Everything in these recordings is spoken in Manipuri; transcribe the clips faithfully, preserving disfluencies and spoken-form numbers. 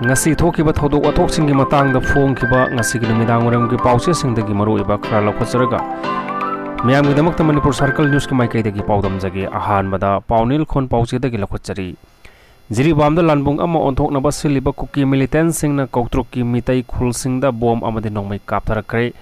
ꯉꯁꯤ ꯊꯣꯛꯈꯤꯕ ꯊꯧꯗꯣꯛ ꯋꯥꯊꯣꯛꯁꯤꯡꯒꯤ ꯃꯇꯥꯡꯗ ꯐꯣꯡꯈꯤꯕ ꯉꯁꯤꯒꯤ ꯅꯨꯃꯤꯗꯥꯡ ꯋꯥꯏꯔꯝꯒꯤ ꯄꯥꯎꯆꯦꯁꯤꯡꯗꯒꯤ ꯃꯔꯨꯑꯣꯏꯕ ꯈꯔ ꯂꯧꯈꯠꯆꯔꯒ ꯃꯤꯌꯥꯝꯒꯤꯗꯃꯛꯇ ꯃꯅꯤꯄꯨꯔ ꯁꯥꯔꯀꯜ ꯅ꯭ꯌꯨꯁꯀꯤ ꯃꯥꯏꯀꯩꯗꯒꯤ ꯄꯥꯎꯗꯝꯖꯒꯦ꯫ ꯑꯍꯥꯟꯕꯗ ꯄꯥꯎꯅꯤꯜ ꯈꯣꯟ ꯄꯥꯎꯆꯦꯗꯒꯤ ꯂꯧꯈꯠꯆꯔꯤ꯫ ꯖꯤꯔꯤꯕꯥꯝꯗ ꯂꯥꯟꯕꯨꯡ ꯑꯃ ꯑꯣꯟꯊꯣꯛꯅꯕ ꯁꯤꯜꯂꯤꯕ ꯀꯨꯀꯤ ꯃꯤꯂꯤꯇꯦꯟꯁꯤꯡꯅ ꯀꯧꯇ꯭ꯔꯨꯛꯀꯤ ꯃꯤꯇꯩ ꯈꯨꯜꯁꯤꯡꯗ ꯕꯣꯝ ꯑꯃꯗꯤ ꯅꯣꯡꯃꯩ ꯀꯥꯞꯊꯔꯛꯈ꯭ꯔꯦ꯫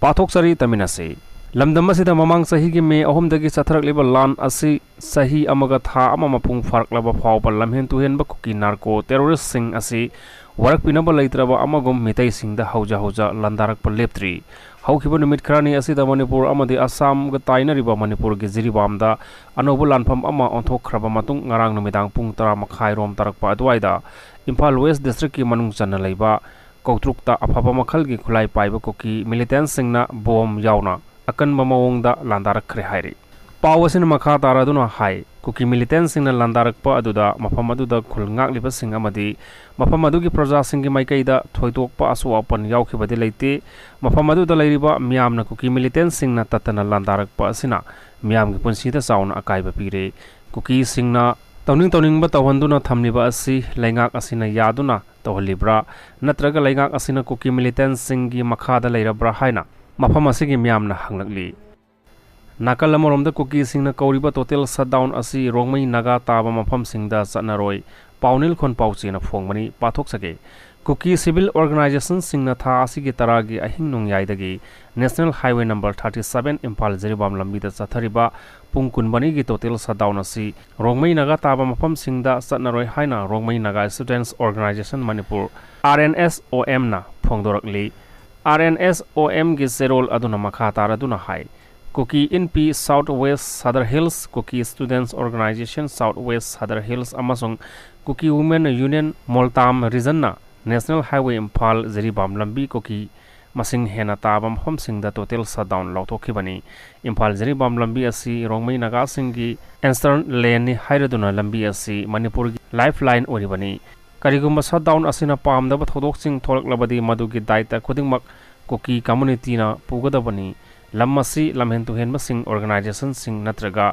ꯄꯥꯊꯣꯛꯆꯔꯤ ꯇꯥꯃꯤꯟꯅꯁꯤ꯫ ꯂꯝꯗꯝ ꯑꯁꯤꯗ ꯃꯃꯥꯡ ꯆꯍꯤꯒꯤ ꯃꯦ ꯑꯍꯨꯝꯗꯒꯤ ꯆꯠꯊꯔꯛꯂꯤꯕ ꯂꯥꯟ ꯑꯁꯤ ꯆꯍꯤ ꯑꯃꯒ ꯊꯥ ꯑꯃ ꯃꯄꯨꯡ ꯐꯥꯔꯛꯂꯕ ꯐꯥꯎꯕ ꯂꯝꯍꯦꯟ ꯇꯨꯍꯦꯟꯕ ꯀꯨꯀꯤ ꯅꯥꯔꯀꯣ ꯇꯦꯔꯣꯔꯤꯁꯁꯤꯡ ꯑꯁꯤ ꯋꯥꯔꯛꯄꯤꯅꯕ ꯂꯩꯇ꯭ꯔꯕ ꯑꯃꯒꯨꯝ ꯃꯤꯇꯩꯁꯤꯡꯗ ꯍꯧꯖ ꯍꯧꯖ ꯂꯥꯟꯗꯥꯔꯛꯄ ꯂꯦꯞꯇ꯭ꯔꯤ꯫ ꯍꯧꯈꯤꯕ ꯅꯨꯃꯤꯠ ꯈꯔꯅꯤ ꯑꯁꯤꯗ ꯃꯅꯤꯄꯨꯔ ꯑꯃꯗꯤ ꯑꯁꯥꯝꯒ ꯇꯥꯏꯅꯔꯤꯕ ꯃꯅꯤꯄꯨꯔꯒꯤ ꯖꯤꯔꯤꯕꯥꯝꯗ ꯑꯅꯧꯕ ꯂꯥꯟꯐꯝ ꯑꯃ ꯑꯣꯟꯊꯣꯛꯈ꯭ꯔꯕ ꯃꯇꯨꯡ ꯉꯔꯥꯡ ꯅꯨꯃꯤꯗꯥꯡ ꯄꯨꯡ ꯇꯔꯥ ꯃꯈꯥꯏꯔꯣꯝ ꯇꯥꯔꯛꯄ ꯑꯗꯨꯋꯥꯏꯗ ꯏꯝꯐꯥꯜ ꯋꯦꯁ ꯗꯤꯁꯇ꯭ꯔꯤꯛꯀꯤ ꯃꯅꯨꯡ ꯆꯟꯅ ꯂꯩꯕ ꯀꯧꯇ꯭ꯔꯨꯛꯇ ꯑꯐꯕ ꯃꯈꯜꯒꯤ ꯈꯨꯠꯂꯥꯏ ꯄꯥꯏꯕ ꯀꯨꯀꯤ ꯃꯤꯂꯤꯇꯦꯟꯁꯤꯡꯅ ꯕꯣꯝ ꯌꯥꯎꯅ ꯑꯀꯟꯕ ꯃꯑꯣꯡꯗ ꯂꯥꯟꯗꯥꯔꯛꯈ꯭ꯔꯦ ꯍꯥꯏꯔꯤ꯫ ꯄꯥꯎ ꯑꯁꯤꯅ ꯃꯈꯥ ꯇꯥꯔꯗꯨꯅ ꯍꯥꯏ, ꯀꯨꯀꯤ ꯃꯤꯂꯤꯇꯦꯟꯁꯤꯡꯅ ꯂꯥꯟꯗꯥꯔꯛꯄ ꯑꯗꯨꯗ ꯃꯐꯝ ꯑꯗꯨꯗ ꯈꯨꯜ ꯉꯥꯛꯂꯤꯕꯁꯤꯡ ꯑꯃꯗꯤ ꯃꯐꯝ ꯑꯗꯨꯒꯤ ꯄ꯭ꯔꯖꯥꯁꯤꯡꯒꯤ ꯃꯥꯏꯀꯩꯗ ꯊꯣꯏꯗꯣꯛꯄ ꯑꯁꯣꯛ ꯑꯄꯟ ꯌꯥꯎꯈꯤꯕꯗꯤ ꯂꯩꯇꯦ꯫ ꯃꯐꯝ ꯑꯗꯨꯗ ꯂꯩꯔꯤꯕ ꯃꯤꯌꯥꯝꯅ ꯀꯨꯀꯤ ꯃꯤꯂꯤꯇꯦꯟꯁꯤꯡꯅ ꯇꯠꯇꯅ ꯂꯥꯟꯗꯥꯔꯛꯄ ꯑꯁꯤꯅ ꯃꯤꯌꯥꯝꯒꯤ ꯄꯨꯟꯁꯤꯗ ꯆꯥꯎꯅ ꯑꯀꯥꯏꯕ ꯄꯤꯔꯦ꯫ ꯀꯨꯀꯤꯁꯤꯡꯅ ꯇꯧꯅꯤꯡ ꯇꯧꯅꯤꯡꯕ ꯇꯧꯍꯟꯗꯨꯅ ꯊꯝꯂꯤꯕ ꯑꯁꯤ ꯂꯩꯉꯥꯛ ꯑꯁꯤꯅ ꯌꯥꯗꯨꯅ ꯇꯧꯍꯜꯂꯤꯕ꯭ꯔꯥ, ꯅꯠꯇ꯭ꯔꯒ ꯂꯩꯉꯥꯛ ꯑꯁꯤꯅ ꯀꯨꯀꯤ ꯃꯤꯂꯤꯇꯦꯟꯁꯤꯡꯒꯤ ꯃꯈꯥꯗ ꯂꯩꯔꯕ꯭ꯔꯥ ꯍꯥꯏꯅ ꯃꯐꯝ ꯑꯁꯤꯒꯤ ꯃꯤꯌꯥꯝꯅ ꯍꯪꯂꯛꯂꯤ꯫ ꯅꯥꯀꯜ ꯑꯃꯔꯣꯝꯗ ꯀꯨꯀꯤꯁꯤꯡꯅ ꯀꯧꯔꯤꯕ ꯇꯣꯇꯦꯜ ꯁꯠꯗꯥꯎꯟ ꯑꯁꯤ ꯔꯣꯡꯃꯩ ꯅꯥꯒꯥ ꯇꯥꯕ ꯃꯐꯝꯁꯤꯡꯗ ꯆꯠꯅꯔꯣꯏ꯫ ꯄꯥꯎꯅꯤꯜ ꯈꯣꯟ ꯄꯥꯎꯆꯦꯅ ꯐꯣꯡꯕꯅꯤ, ꯄꯥꯊꯣꯛꯆꯒꯦ꯫ ꯀꯨꯀꯤ ꯁꯤꯚꯤꯜ ꯑꯣꯔꯒꯅꯥꯏꯖꯦꯁꯟꯁꯤꯡꯅ ꯊꯥ ꯑꯁꯤꯒꯤ ꯇꯔꯥꯒꯤ ꯑꯍꯤꯡ ꯅꯣꯡꯌꯥꯏꯗꯒꯤ national highway number thirty seven Imphal Jiribam ꯂꯝꯕꯤꯗ ꯆꯠꯊꯔꯤꯕ ꯄꯨꯡ ꯀꯨꯟꯃꯔꯤꯒꯤ ꯇꯣꯇꯦꯜ ꯁꯠꯗꯥꯎꯟ ꯑꯁꯤ ꯔꯣꯡꯃꯩ ꯅꯥꯒꯥ ꯇꯥꯕ ꯃꯐꯝꯁꯤꯡꯗ ꯆꯠꯅꯔꯣꯏ ꯍꯥꯏꯅ Rongmei Naga students organisation Manipur, RNSOM ꯅ ꯐꯣꯡꯗꯣꯔꯛꯂꯤ꯫ RNSOM ꯒꯤ ꯆꯦꯔꯣꯜ ꯑꯗꯨꯅ ꯃꯈꯥ ꯇꯥꯔꯗꯨꯅ ꯍꯥꯏ, Kuki Inpi south west Sadar hills, Kuki students organisation south west Sadar hills ꯑꯃꯁꯨꯡ ꯀꯨꯀꯤ ꯋꯨꯃꯦꯟ ꯌꯨꯅꯤꯌꯟ ꯃꯣꯜꯇꯥꯝ ꯔꯤꯖꯟꯅ ꯅꯦꯁꯅꯦꯜ ꯍꯥꯏꯋꯦ ꯏꯝꯐꯥꯜ ꯖꯤꯔꯤꯕꯥꯝ ꯂꯝꯕꯤ ꯀꯨꯀꯤ ꯃꯁꯤꯡ ꯍꯦꯟꯅ ꯇꯥꯕ ꯃꯐꯝꯁꯤꯡꯗ ꯇꯣꯇꯦꯜ ꯁꯠꯗꯥꯎꯟ ꯂꯥꯎꯊꯣꯛꯈꯤꯕꯅꯤ꯫ ꯏꯝꯐꯥꯜ ꯖꯤꯔꯤꯕꯥꯝ ꯂꯝꯕꯤ ꯑꯁꯤ ꯔꯣꯡꯃꯩ ꯅꯥꯒꯥꯁꯤꯡꯒꯤ ꯑꯦꯟꯁꯇꯔꯟ ꯂꯦꯟꯅꯤ ꯍꯥꯏꯔꯗꯨꯅ ꯂꯝꯕꯤ ꯑꯁꯤ ꯃꯅꯤꯄꯨꯔꯒꯤ ꯂꯥꯏꯐ ꯂꯥꯏꯟ ꯑꯣꯏꯔꯤꯕꯅꯤ꯫ ꯀꯔꯤꯒꯨꯝꯕ ꯁꯠꯗꯥꯎꯟ ꯑꯁꯤꯅ ꯄꯥꯝꯗꯕ ꯊꯧꯗꯣꯛꯁꯤꯡ ꯊꯣꯛꯂꯛꯂꯕꯗꯤ ꯃꯗꯨꯒꯤ ꯗꯥꯏꯇ ꯈꯨꯗꯤꯡꯃꯛ ꯀꯨꯀꯤ ꯀꯝꯃꯨꯅꯤꯇꯤꯅ ꯄꯨꯒꯗꯕꯅꯤ꯫ ꯂꯝ ꯑꯁꯤ ꯂꯝꯍꯦꯟ ꯇꯨꯍꯦꯟꯕꯁꯤꯡ, ꯑꯣꯔꯒꯅꯥꯏꯖꯦꯁꯟꯁꯤꯡ ꯅꯠꯇ꯭ꯔꯒ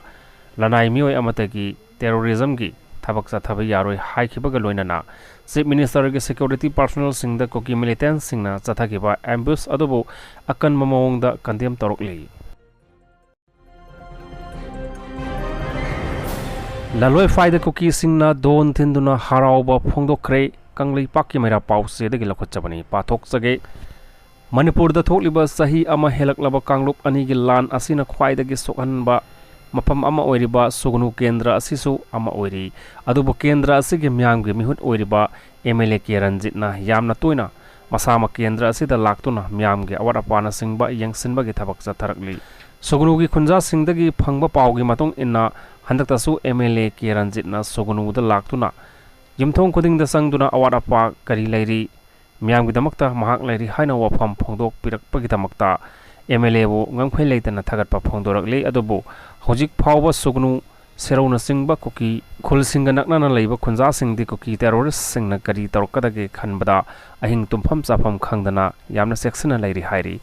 ꯂꯅꯥꯏ ꯃꯤꯑꯣꯏ ꯑꯃꯠꯇꯒꯤ ꯇꯦꯔꯣꯔꯤꯖꯝꯒꯤ ꯊꯕꯛ ꯆꯠꯊꯕ ꯌꯥꯔꯣꯏ ꯍꯥꯏꯈꯤꯕꯒ ꯂꯣꯏꯅꯅ Chief Ministerꯒꯤ security personnelꯁꯤꯡꯗ ꯀꯨꯀꯤ militantꯁꯤꯡꯅ ꯆꯠꯊꯈꯤꯕ ambush ꯑꯗꯨꯕꯨ ꯑꯀꯟꯕ ꯃꯑꯣꯡꯗ condemn ꯇꯧꯔꯛꯂꯤ꯫ ꯂꯥꯂꯣꯏꯐꯥꯏꯗ ꯀꯨꯀꯤꯁꯤꯡꯅ ꯗꯣꯟ ꯊꯤꯟꯗꯨꯅ ꯍꯔꯥꯎꯕ ꯐꯣꯡꯗꯣꯛꯈ꯭ꯔꯦ꯫ ꯀꯪꯂꯩꯄꯥꯛꯀꯤ ꯃꯩꯔꯥ ꯄꯥꯎꯆꯦꯗꯒꯤ ꯂꯧꯈꯠꯆꯕꯅꯤ, ꯄꯥꯊꯣꯛꯆꯒꯦ꯫ ꯃꯅꯤꯄꯨꯔꯗ ꯊꯣꯛꯂꯤꯕ ꯆꯍꯤ ꯑꯃ ꯍꯦꯜꯂꯛꯂꯕ ꯀꯥꯡꯂꯨꯞ ꯑꯅꯤꯒꯤ ꯂꯥꯟ ꯑꯁꯤꯅ ꯈ꯭ꯋꯥꯏꯗꯒꯤ ꯁꯣꯛꯍꯟꯕ ꯃꯐꯝ ꯑꯃ ꯑꯣꯏꯔꯤꯕ ꯁꯨꯒꯅꯨ ꯀꯦꯟꯗ꯭ꯔ ꯑꯁꯤꯁꯨ ꯑꯃ ꯑꯣꯏꯔꯤ꯫ ꯑꯗꯨꯕꯨ ꯀꯦꯟꯗ꯭ꯔ ꯑꯁꯤꯒꯤ ꯃꯤꯌꯥꯝꯒꯤ ꯃꯤꯍꯨꯠ ꯑꯣꯏꯔꯤꯕ MLA ꯀꯦ ꯔꯟꯖꯤꯠꯅ ꯌꯥꯝꯅ ꯇꯣꯏꯅ ꯃꯁꯥꯃꯛ ꯀꯦꯟꯗ꯭ꯔ ꯑꯁꯤꯗ ꯂꯥꯛꯇꯨꯅ ꯃꯤꯌꯥꯝꯒꯤ ꯑꯋꯥꯠ ꯑꯄꯥꯅꯆꯤꯡꯕ ꯌꯦꯡꯁꯤꯟꯕꯒꯤ ꯊꯕꯛ ꯆꯠꯊꯔꯛꯂꯤ꯫ ꯁꯨꯒꯅꯨꯒꯤ ꯈꯨꯟꯖꯥꯁꯤꯡꯗꯒꯤ ꯐꯪꯕ ꯄꯥꯎꯒꯤ ꯃꯇꯨꯡ ꯏꯟꯅ, ꯍꯟꯗꯛꯇꯁꯨ MLA ꯀꯦ ꯔꯟꯖꯤꯠꯅ ꯁꯨꯒꯅꯨꯗ ꯂꯥꯛꯇꯨꯅ ꯌꯨꯝꯊꯣꯡ ꯈꯨꯗꯤꯡꯗ ꯆꯪꯗꯨꯅ ꯑꯋꯥꯠ ꯑꯄꯥ ꯀꯔꯤ ꯂꯩꯔꯤ, ꯃꯤꯌꯥꯝꯒꯤꯗꯃꯛꯇ ꯃꯍꯥꯛ ꯂꯩꯔꯤ ꯍꯥꯏꯅ ꯋꯥꯐꯝ ꯐꯣꯡꯗꯣꯛꯄꯤꯔꯛꯄꯒꯤꯗꯃꯛꯇ MLAꯕꯨ ꯉꯝꯈꯩ ꯂꯩꯇꯅ ꯊꯥꯒꯠꯄ ꯐꯣꯡꯗꯣꯔꯛꯂꯤ꯫ ꯑꯗꯨꯕꯨ ꯍꯧꯖꯤꯛ ꯐꯥꯎꯕ ꯁꯨꯒꯅꯨ ꯁꯦꯔꯧꯅꯆꯤꯡꯕ ꯀꯨꯀꯤ ꯈꯨꯜꯁꯤꯡꯒ ꯅꯛꯅꯅ ꯂꯩꯕ ꯈꯨꯟꯖꯥꯁꯤꯡꯗꯤ ꯀꯨꯀꯤ terroristꯁꯤꯡꯅ ꯀꯔꯤ ꯇꯧꯔꯛꯀꯗꯒꯦ ꯈꯟꯕꯗ ꯑꯍꯤꯡ ꯇꯨꯝꯐꯝ ꯆꯥꯐꯝ ꯈꯪꯗꯅ ꯌꯥꯝꯅ ꯆꯦꯛꯁꯤꯟꯅ ꯂꯩꯔꯤ ꯍꯥꯏꯔꯤ꯫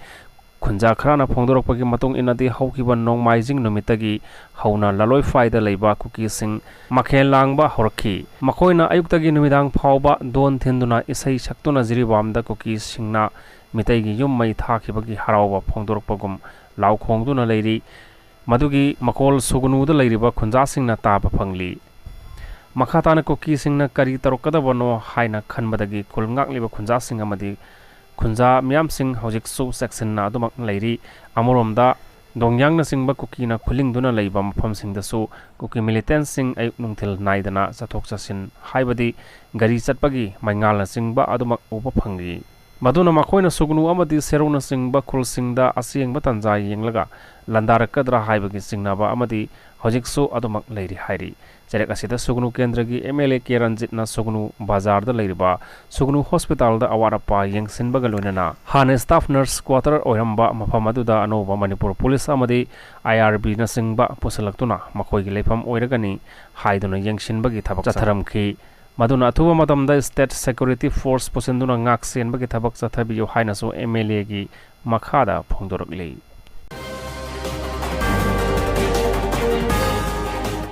ꯈꯨꯟꯖꯥ ꯈꯔꯅ ꯐꯣꯡꯗꯣꯔꯛꯄꯒꯤ ꯃꯇꯨꯡ ꯏꯟꯅꯗꯤ, ꯍꯧꯈꯤꯕ ꯅꯣꯡꯃꯥꯏꯖꯤꯡ ꯅꯨꯃꯤꯠꯇꯒꯤ ꯍꯧꯅ ꯂꯥꯂꯣꯏꯐꯥꯏꯗ ꯂꯩꯕ ꯀꯨꯀꯤꯁꯤꯡ ꯃꯈꯦꯜ ꯂꯥꯡꯕ ꯍꯧꯔꯛꯈꯤ꯫ ꯃꯈꯣꯏꯅ ꯑꯌꯨꯛꯇꯒꯤ ꯅꯨꯃꯤꯗꯥꯡ ꯐꯥꯎꯕ ꯗꯣꯟ ꯊꯤꯟꯗꯨꯅ ꯏꯁꯩ ꯁꯛꯇꯨꯅ ꯖꯤꯔꯤꯕꯥꯝꯗ ꯀꯨꯀꯤꯁꯤꯡꯅ ꯃꯤꯇꯩꯒꯤ ꯌꯨꯝ ꯃꯩ ꯊꯥꯈꯤꯕꯒꯤ ꯍꯔꯥꯎꯕ ꯐꯣꯡꯗꯣꯔꯛꯄꯒꯨꯝ ꯂꯥꯎ ꯈꯣꯡꯗꯨꯅ ꯂꯩꯔꯤ꯫ ꯃꯗꯨꯒꯤ ꯃꯈꯣꯜ ꯁꯨꯒꯅꯨꯗ ꯂꯩꯔꯤꯕ ꯈꯨꯟꯖꯥꯁꯤꯡꯅ ꯇꯥꯕ ꯐꯪꯂꯤ꯫ ꯃꯈꯥ ꯇꯥꯅ ꯀꯨꯀꯤꯁꯤꯡꯅ ꯀꯔꯤ ꯇꯧꯔꯛꯀꯗꯕꯅꯣ ꯍꯥꯏꯅ ꯈꯟꯕꯗꯒꯤ ꯈꯨꯜ ꯉꯥꯛꯂꯤꯕ ꯈꯨꯟꯖꯥꯁꯤꯡ ꯑꯃꯗꯤ ꯈꯨꯟꯖꯥ ꯃꯤꯌꯥꯝꯁꯤꯡ ꯍꯧꯖꯤꯛꯁꯨ ꯆꯦꯛꯁꯤꯟꯅ ꯑꯗꯨꯃꯛ ꯂꯩꯔꯤ꯫ ꯑꯃꯔꯣꯝꯗ, ꯗꯣꯡꯌꯥꯡꯅꯆꯤꯡꯕ ꯀꯨꯀꯤꯅ ꯈꯨꯂꯤꯡꯗꯨꯅ ꯂꯩꯕ ꯃꯐꯝꯁꯤꯡꯗꯁꯨ ꯀꯨꯀꯤ militantꯁꯤꯡ ꯑꯌꯨꯛ ꯅꯨꯡꯊꯤꯜ ꯅꯥꯏꯗꯅ ꯆꯠꯊꯣꯛ ꯆꯠꯁꯤꯟ, ꯍꯥꯏꯕꯗꯤ ꯒꯥꯔꯤ ꯆꯠꯄꯒꯤ ꯃꯩꯉꯥꯜꯅꯆꯤꯡꯕ ꯑꯗꯨꯃꯛ ꯎꯕ ꯐꯪꯂꯤ꯫ ꯃꯗꯨꯅ ꯃꯈꯣꯏꯅ ꯁꯨꯒꯅꯨ ꯑꯃꯗꯤ ꯁꯦꯔꯧꯅꯆꯤꯡꯕ ꯈꯨꯜꯁꯤꯡꯗ ꯑꯁꯦꯡꯕ ꯇꯥꯟꯖꯥ ꯌꯦꯡꯂꯒ ꯂꯥꯟꯗꯥꯔꯛꯀꯗ꯭ꯔꯥ ꯍꯥꯏꯕꯒꯤ ꯆꯤꯡꯅꯕ ꯑꯃꯗꯤ ꯍꯧꯖꯤꯛꯁꯨ ꯑꯗꯨꯃꯛ ꯂꯩꯔꯤ ꯍꯥꯏꯔꯤ꯫ ꯆꯔꯦꯛ ꯑꯁꯤꯗ ꯁꯨꯒꯅꯨ ꯀꯦꯟꯗ꯭ꯔꯒꯤ MLA ꯀꯦ ꯔꯟꯖꯤꯠꯅ ꯁꯨꯒꯅꯨ ꯕꯖꯥꯔꯗ ꯂꯩꯔꯤꯕ ꯁꯨꯒꯅꯨ ꯍꯣꯁꯄꯤꯇꯥꯜꯗ ꯑꯋꯥꯠ ꯑꯄꯥ ꯌꯦꯡꯁꯤꯟꯕꯒ ꯂꯣꯏꯅꯅ ꯍꯥꯟꯅ staff nurse quarter ꯑꯣꯏꯔꯝꯕ ꯃꯐꯝ ꯑꯗꯨꯗ ꯑꯅꯧꯕ ꯃꯅꯤꯄꯨꯔ ꯄꯨꯂꯤꯁ ꯑꯃꯗꯤ IRBꯅꯆꯤꯡꯕ ꯄꯨꯁꯤꯜꯂꯛꯇꯨꯅ ꯃꯈꯣꯏꯒꯤ ꯂꯩꯐꯝ ꯑꯣꯏꯔꯒꯅꯤ ꯍꯥꯏꯗꯨꯅ ꯌꯦꯡꯁꯤꯟꯕꯒꯤ ꯊꯕꯛ ꯆꯠꯊꯔꯝꯈꯤ꯫ ꯃꯗꯨꯅ ꯑꯊꯨꯕ ꯃꯇꯝꯗ state security force ꯄꯨꯁꯤꯟꯗꯨꯅ ꯉꯥꯛ ꯁꯦꯟꯕꯒꯤ ꯊꯕꯛ ꯆꯠꯊꯕꯤꯌꯨ ꯍꯥꯏꯅꯁꯨ MLAꯒꯤ ꯃꯈꯥꯗ ꯐꯣꯡꯗꯣꯔꯛꯂꯤ꯫